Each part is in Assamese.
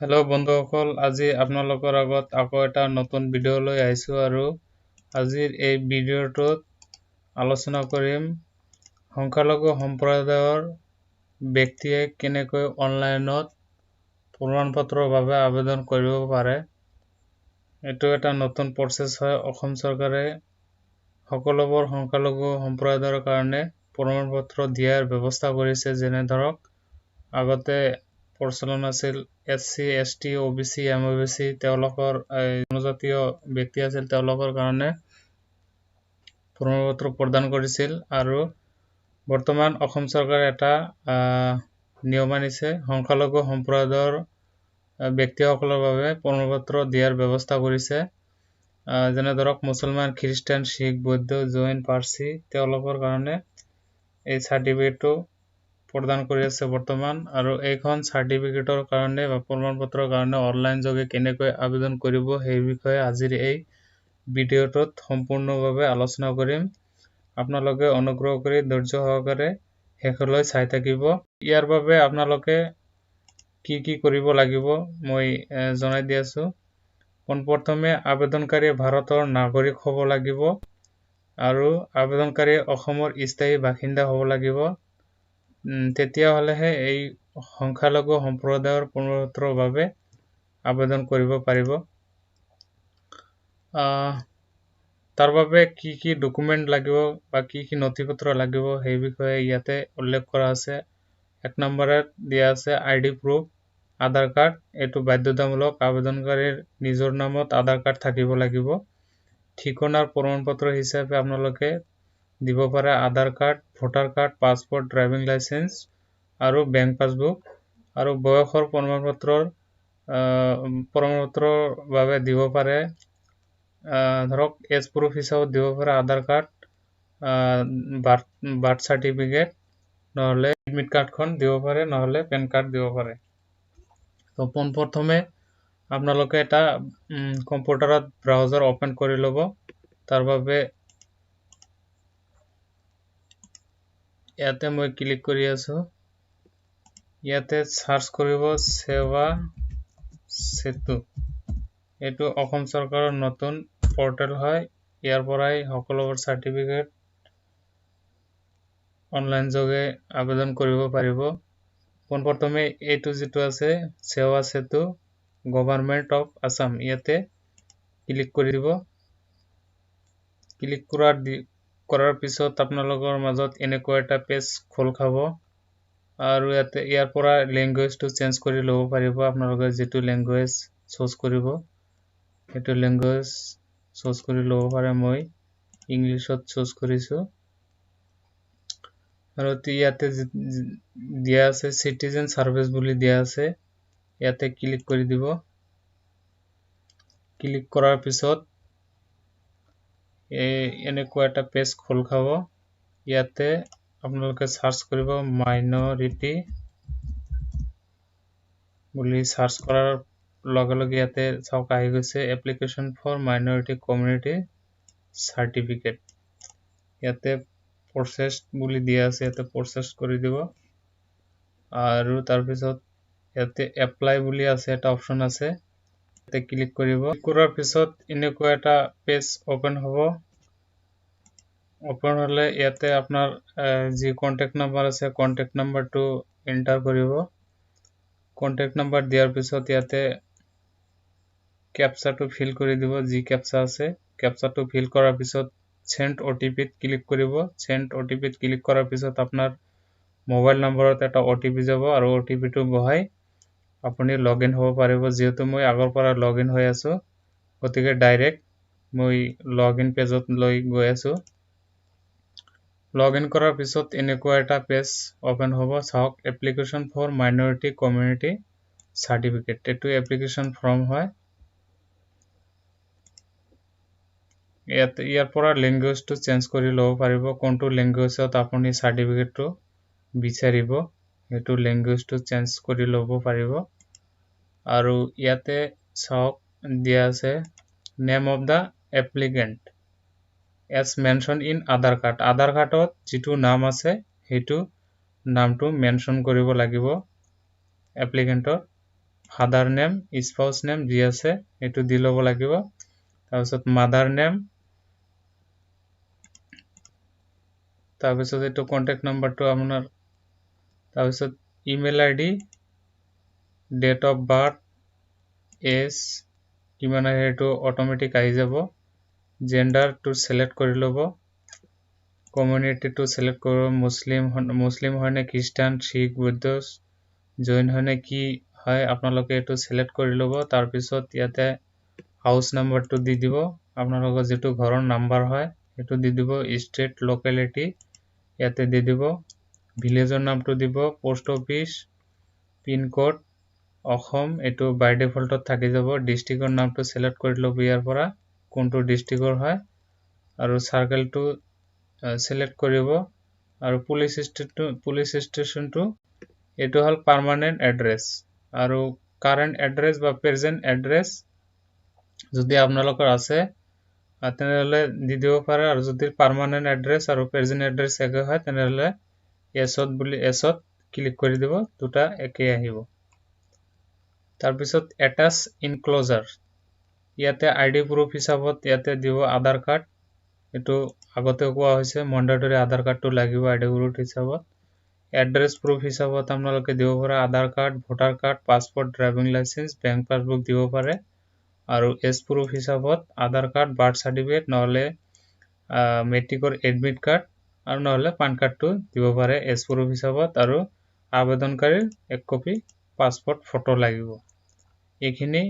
হেল্ল' বন্ধুসকল, আজি আপোনালোকৰ আগত আকৌ এটা নতুন ভিডিঅ' লৈ আহিছোঁ আৰু আজিৰ এই ভিডিঅ'টোত আলোচনা কৰিম সংখ্যালঘু সম্প্ৰদায়ৰ ব্যক্তিয়ে কেনেকৈ অনলাইনত প্ৰমাণপত্ৰৰ বাবে আবেদন কৰিব পাৰে। এইটো এটা নতুন প্ৰচেছ হয়। অসম চৰকাৰে সকলোবোৰ সংখ্যালঘু সম্প্ৰদায়ৰ কাৰণে প্ৰমাণপত্ৰ দিয়াৰ ব্যৱস্থা কৰিছে। যেনে ধৰক আগতে প্ৰচলন আছিল S C, S T, O B C, M O B C, তেওঁলোকৰ জনজাতীয় ব্যক্তি আছিল, তেওঁলোকৰ কাৰণে প্ৰমাণপত্ৰ প্ৰদান কৰিছিল। আৰু বৰ্তমান অসম চৰকাৰে এটা নিয়ম আনিছে, সংখ্যালঘু সম্প্ৰদায়ৰ ব্যক্তিসকলৰ বাবে প্ৰমাণপত্ৰ দিয়াৰ ব্যৱস্থা কৰিছে। যেনে ধৰক মুছলমান, খ্ৰীষ্টান, শিখ, বৌদ্ধ, জৈন, পাৰ্চী, তেওঁলোকৰ কাৰণে এই চাৰ্টিফিকেটটো প্ৰদান কৰি আছে বৰ্তমান। আৰু এইখন চাৰ্টিফিকেটৰ কাৰণে বা প্ৰমাণপত্ৰৰ কাৰণে অনলাইন যোগে কেনেকৈ আবেদন কৰিব সেই বিষয়ে আজিৰ এই ভিডিঅ'টোত সম্পূৰ্ণভাৱে আলোচনা কৰিম। আপোনালোকে অনুগ্ৰহ কৰি ধৈৰ্য সহকাৰে শেষলৈ চাই থাকিব। ইয়াৰ বাবে আপোনালোকে কি কি কৰিব লাগিব মই জনাই দি আছোঁ। পোনপ্ৰথমে আবেদনকাৰী ভাৰতৰ নাগৰিক হ'ব লাগিব আৰু আবেদনকাৰী অসমৰ স্থায়ী বাসিন্দা হ'ব লাগিব। তেতিয়াহ'লেহে এই সংখ্যালঘু সম্প্ৰদায়ৰ প্ৰমাণপত্ৰৰ বাবে আবেদন কৰিব পাৰিব। তাৰ বাবে কি কি ডকুমেণ্ট লাগিব বা কি কি নথি পত্ৰ লাগিব সেই বিষয়ে ইয়াতে উল্লেখ কৰা আছে। এক নম্বৰত দিয়া আছে আই ডি প্ৰুফ, আধাৰ কাৰ্ড, এইটো বাধ্যতামূলক। আবেদনকাৰীৰ নিজৰ নামত আধাৰ কাৰ্ড থাকিব লাগিব। ঠিকনাৰ প্ৰমাণপত্ৰ হিচাপে আপোনালোকে দিব পাৰে Aadhaar card, voter card, passport, driving licence আৰু বেংক পাছবুক। আৰু বয়সৰ প্ৰমাণপত্ৰৰ বাবে দিব পাৰে ধৰক এজ প্ৰুফ হিচাপত দিব পাৰে আধাৰ কাৰ্ড, বাৰ্থ চাৰ্টিফিকেট, নহ'লে এডমিট কাৰ্ডখন দিব পাৰে, নহ'লে পেন কাৰ্ড দিব পাৰে। তো পোনপ্ৰথমে আপোনালোকে এটা কম্পিউটাৰত ব্ৰাউজাৰ অ'পেন কৰি ল'ব। তাৰ বাবে ইয়াতে মই ক্লিক কৰি আছোঁ। ইয়াতে চাৰ্চ কৰিব সেৱা সেতু। এইটো অসম চৰকাৰৰ নতুন পৰ্টেল হয়। ইয়াৰ পৰাই সকলোবোৰ চাৰ্টিফিকেট অনলাইন যোগে আবেদন কৰিব পাৰিব। পোনপ্ৰথমে এইটো যিটো আছে সেৱা সেতু গভৰ্ণমেণ্ট অফ আছাম, ইয়াতে ক্লিক কৰি দিব। ক্লিক কৰাৰ পিছত আপোনালোকৰ মাজত এনেকুৱা এটা পেজ খোল খাব আৰু ইয়াতে ইয়াৰ পৰা লেংগুৱেজটো চেঞ্জ কৰি ল'ব পাৰিব। আপোনালোকে যিটো লেংগুৱেজ চুজ কৰিব সেইটো লেংগুৱেজ চুজ কৰি ল'ব পাৰে। মই ইংলিছত চুজ কৰিছোঁ। আৰু ইয়াতে দিয়া আছে চিটিজেন চাৰ্ভিচ বুলি দিয়া আছে, ইয়াতে ক্লিক কৰি দিব। ক্লিক কৰাৰ পিছত এই এনেকুৱা এটা পেজ খোল খাব। ইয়াতে আপোনালোকে চাৰ্চ কৰিব মাইনৰিটি বুলি। চাৰ্চ কৰাৰ লগে লগে ইয়াতে চাওক আহি গৈছে application for minority community certificate. ইয়াতে প্ৰচেছ বুলি দিয়া আছে, ইয়াতে প্ৰচেছ কৰি দিব। আৰু তাৰপিছত ইয়াতে এপ্লাই বুলি আছে, এটা অপশ্যন আছে, ইয়াতে ক্লিক কৰিব। কৰাৰ পিছত এনেকুৱা এটা পেজ অ'পেন হ'ব। অ'পেন হ'লে ইয়াতে আপোনাৰ যি কণ্টেক্ট নাম্বাৰ আছে কণ্টেক্ট নাম্বাৰটো এণ্টাৰ কৰিব। কণ্টেক্ট নাম্বাৰ দিয়াৰ পিছত ইয়াতে কেপচাটো ফিল কৰি দিব, যি কেপচা আছে কেপচাটো ফিল কৰাৰ পিছত চেণ্ড অ' টি পিত ক্লিক কৰিব। চেণ্ড অ' টি পিত ক্লিক কৰাৰ পিছত আপোনাৰ মোবাইল নম্বৰত এটা অ' টি পি যাব আৰু অ' টি পিটো বহাই আপুনি লগ ইন হ'ব পাৰিব। যিহেতু মই আগৰ পৰা লগ ইন হৈ আছোঁ, গতিকে ডাইৰেক্ট মই লগ ইন পেজত লৈ গৈ আছোঁ। লগ ইন কৰাৰ পিছত এনেকুৱা এটা পেজ অ'পেন হ'ব। চাওক application for minority community certificate, এইটো এপ্লিকেশ্যন ফৰ্ম হয়। ইয়াৰ পৰা লেংগুৱেজটো চেঞ্জ কৰি ল'ব পাৰিব। কোনটো লেংগুৱেজত আপুনি চাৰ্টিফিকেটটো বিচাৰিব সেইটো লেংগুৱেজটো চেঞ্জ কৰি ল'ব পাৰিব। আৰু ইয়াতে চাওক দিয়া আছে name of the applicant as mention in Aadhaar card. Aadhaar কাৰ্ডত যিটো নাম আছে সেইটো নামটো মেনশ্যন কৰিব লাগিব এপ্লিকেণ্টৰ। ফাদাৰ নেম, স্পাউচ নেম যি আছে সেইটো দি ল'ব লাগিব। তাৰপিছত মাদাৰ নেম, তাৰপিছত এইটো কণ্টেক্ট নাম্বাৰটো আপোনাৰ, তাৰপিছত email ID, date of birth, age কিমান আহে সেইটো অট'মেটিক আহি যাব। জেণ্ডাৰটো ছিলেক্ট কৰি ল'ব, কমিউনিটিটো ছিলেক্ট কৰিব, মুছলিম হয় নে খ্ৰীষ্টান, শিখ, বৌদ্ধ, জৈন হয় নে কি হয় আপোনালোকে এইটো ছিলেক্ট কৰি ল'ব। তাৰপিছত ইয়াতে হাউচ নাম্বাৰটো দি দিব, আপোনালোকৰ যিটো ঘৰৰ নাম্বাৰ হয় সেইটো দি দিব। ষ্টেট, লোকেলিটি ইয়াতে দি দিব, ভিলেজৰ নামটো দিব, পোষ্ট অফিচ, পিনক'ড, অসম এইটো বাই ডিফল্টত থাকি যাব। ডিষ্ট্ৰিক্টৰ নামটো ছিলেক্ট কৰি ল'ব ইয়াৰ পৰা, কোনটো ডিষ্ট্ৰিক্টৰ হয়, আৰু চাৰ্কেলটো ছিলেক্ট কৰিব, আৰু পুলিচ ষ্টেচনটো এইটো হ'ল পাৰ্মানেণ্ট এড্ৰেছ। আৰু কাৰেণ্ট এড্ৰেছ বা প্ৰেজেণ্ট এড্ৰেছ যদি আপোনালোকৰ আছে তেনেহ'লে দি দিব পাৰে, আৰু যদি পাৰ্মানেণ্ট এড্ৰেছ আৰু প্ৰেজেণ্ট এড্ৰেছ একে হয় তেনেহ'লে এছত ক্লিক কৰি দিব, দুটা একেই আহিব। তাৰপিছত এটাচ ইনক্লজাৰ, ইয়াতে আই ডি প্ৰুফ হিচাপত ইয়াতে দিব আধাৰ কাৰ্ড, এইটো আগতে কোৱা হৈছে মণ্ডেটৰী আধাৰ কাৰ্ডটো লাগিব আই ডি প্ৰুফ হিচাপত। এড্ৰেছ প্ৰুফ হিচাপত আপোনালোকে দিব পাৰে Aadhaar card, voter card, passport, driving licence, bank passbook দিব পাৰে। আৰু এজ প্ৰুফ হিচাপত আধাৰ কাৰ্ড, বাৰ্থ চাৰ্টিফিকেট, নহ'লে মেট্ৰিকৰ এডমিট কাৰ্ড, আৰু নহ'লে পান কাৰ্ডটো দিব পাৰে এজ প্ৰুফ হিচাপত। আৰু আবেদনকাৰীৰ এক কপি পাছপৰ্ট ফটো লাগিব। এইখিনি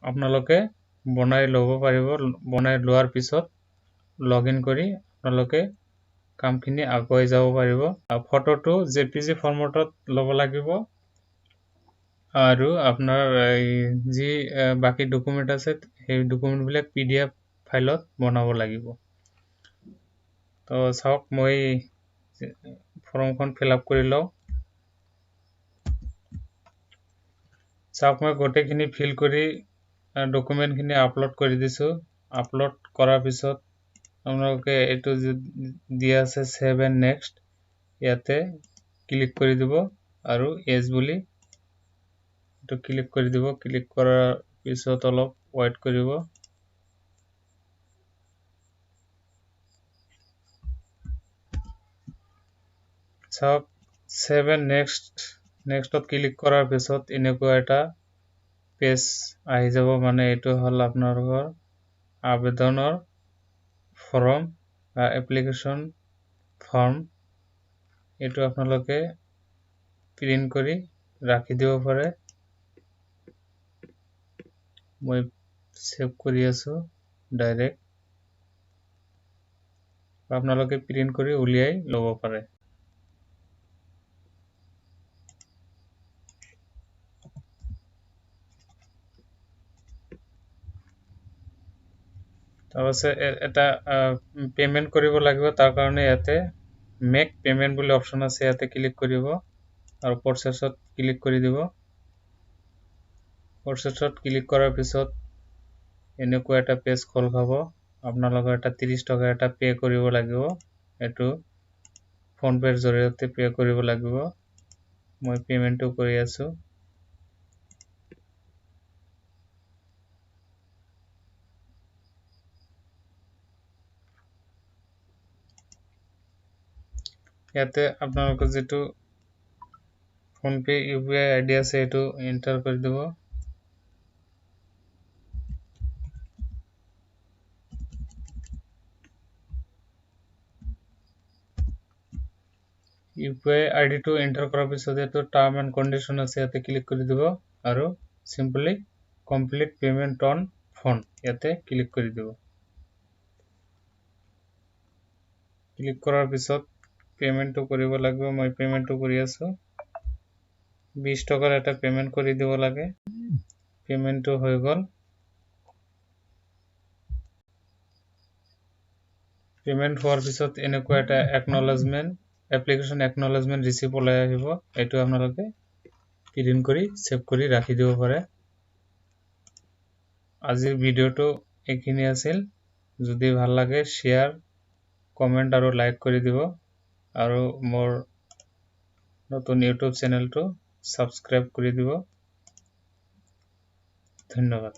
আপোনালোকে বনাই ল'ব পাৰিব। বনাই লোৱাৰ পিছত লগ ইন কৰি আপোনালোকে কামখিনি আগুৱাই যাব পাৰিব। ফটোটো জেপিজি ফৰ্মেটত ল'ব লাগিব, আৰু আপোনাৰ এই যি বাকী ডকুমেণ্ট আছে সেই ডকুমেণ্টবিলাক পিডিএফ ফাইলত বনাব লাগিব। তো চাওক, মই ফৰ্মখন ফিল আপ কৰি লওঁ। চাওক, মই গোটেইখিনি ফিল কৰি ডকুমেণ্টখিনি আপলোড কৰি দিছোঁ। আপলোড কৰাৰ পিছত আপোনালোকে এইটো দিয়া আছে ছেভ এণ্ড নেক্সট, ইয়াতে ক্লিক কৰি দিব আৰু এজ বুলি এইটো ক্লিক কৰি দিব। ক্লিক কৰাৰ পিছত অলপ ৱেইট কৰিব। চাওক, ছেভ এণ্ড নেক্সটত ক্লিক কৰাৰ পিছত এনেকুৱা এটা পেজ আহি যাব। মানে এইটো হ'ল আপোনালোকৰ আবেদনৰ ফৰ্ম বা এপ্লিকেশ্যন ফৰ্ম। এইটো আপোনালোকে প্ৰিণ্ট কৰি ৰাখি দিব পাৰে। মই ছেভ কৰি আছোঁ ডাইৰেক্ট, আপোনালোকে প্ৰিণ্ট কৰি উলিয়াই ল'ব পাৰে। তাৰপাছত এটা পে'মেণ্ট কৰিব লাগিব, তাৰ কাৰণে ইয়াতে মেক পে'মেণ্ট বুলি অপশ্যন আছে, ইয়াতে ক্লিক কৰিব আৰু প্ৰচেছত ক্লিক কৰি দিব। প্ৰচেছত ক্লিক কৰাৰ পিছত এনেকুৱা এটা পেজ খোল খাব। আপোনালোকৰ এটা 30 টকা এটা পে' কৰিব লাগিব, এইটো ফোনপে'ৰ জৰিয়তে পে' কৰিব লাগিব। মই পে'মেণ্টটো কৰি আছোঁ। ইয়াতে আপোনালোকৰ যিটো PhonePe U P I ID আছে সেইটো এণ্টাৰ কৰি দিব। ইউ পি আই আইডিটো এণ্টাৰ কৰাৰ পিছত এইটো টাৰ্ম এণ্ড কণ্ডিশ্যন আছে, ইয়াতে ক্লিক কৰি দিব আৰু simply complete payment on phone ইয়াতে ক্লিক কৰি দিব। ক্লিক কৰাৰ পিছত পে'মেণ্টটো কৰিব লাগিব। মই পে'মেণ্টটো কৰি আছোঁ। 20 টকাৰ এটা পে'মেণ্ট কৰি দিব লাগে। পে'মেণ্টটো হৈ গ'ল। পে'মেণ্ট হোৱাৰ পিছত এনেকুৱা এটা একনলেজমেণ্ট, এপ্লিকেশ্যন একনলেজমেণ্ট ৰিচিপ্ট ওলাই আহিব। এইটো আপোনালোকে প্ৰিণ্ট কৰি ছেভ কৰি ৰাখি দিব পাৰে। আজিৰ ভিডিঅ'টো এইখিনি আছিল। যদি ভাল লাগে শ্বেয়াৰ, কমেণ্ট আৰু লাইক কৰি দিব, আৰু মোৰ নতুন ইউটিউব চেনেলটো ছাবস্ক্ৰাইব কৰি দিব। ধন্যবাদ।